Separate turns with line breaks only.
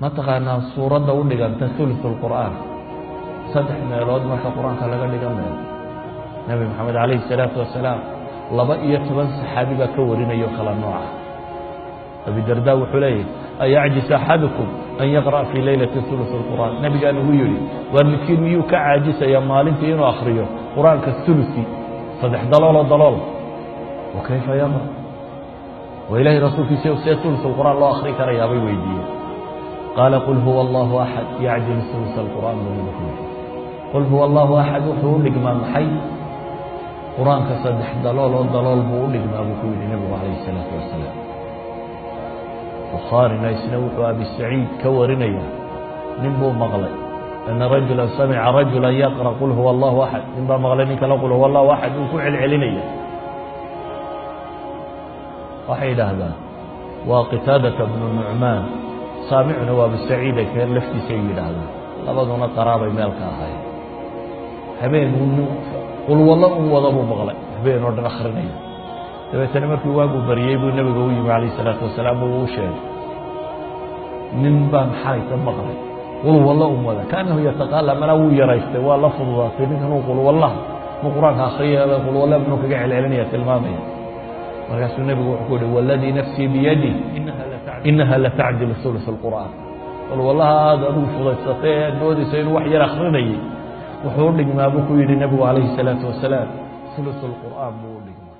Ma taqaanaa suuradda u dhiganta thuluth alqur'aan? 3 meelood marka qur-aanka laga dhigan meel. Nebi Maxamed calayhi salaatu wasalaam 12 saxaabi baa ka warinayo kala nooca. Abi Darda wuxuu leeyahy: "أيعجز أحدكم أن يقرأ في ليلة ثلث القرآن?" Nabigaa nagu yidhi: "Waar midkiin miyuu ka caajisaya maalintii inuu akhriyo qur-aanka thuluthi, saddex dalooloo dalool?" وكيف يقرأ? Waa ilahay rasuulkiisa, see thuluth alqur'aan loo akhri karayaa bay weydiiyeen. قال: قل هو الله أحد يعدل ثلث القرآن buu nabigu ku yidhi. قل هو الله أحد wuxuu u dhigmaa maxay? Qur-aanka saddex dalool oo dalool buu u dhigmaa buu ku yidhi nebigu calayhi الsalaatu wasalaam. Bukhaarina isna wuxuu Abi Saciid ka warinaya nin buu maqlay, أن رجلا سمع رجلا يقرأ قل هو الله أحد. Nin baa maqlay nin kale قل هو الله أحد uu ku celcelinaya. Waxay yidhaahdaan waa Qitaadata bnu Nucmaan, saamicuna waa Abu Saciida kee laftiisa ay yidhaahdaan, labaduna qaraabay meel ka ahayd. Habeen uu qulwallo un wada buu maqlay, habeen oo dhan akhrinaya. Dabeetana markii waaguu bariyey buu nebiga u yimi calayh isalaatu wasalaam. Uu u sheegay: "Nin baan xalayta maqlay qulwallo un wada." كأنه يتقالى manaa wuu yaraystay, waa la fududaatay ninkan uu qulwallaha mu qur-aanka akhriya, qulwalla inuu kaga celcelinaya tilmaamaya. Markaasuu nebigu wuxuu ku yihi: "والذي نفسي بيده إنها لتعدل ثلث القرآن." Qulwallaha aada adigu fudaysatay ee aad moodayso inuu wax yar akhrinayay wuxuu u dhigmaa buu ku yidhi nebigu calayhi الsalaatu wasalaam, ثuluث الqur'aan buu u dhigmaa.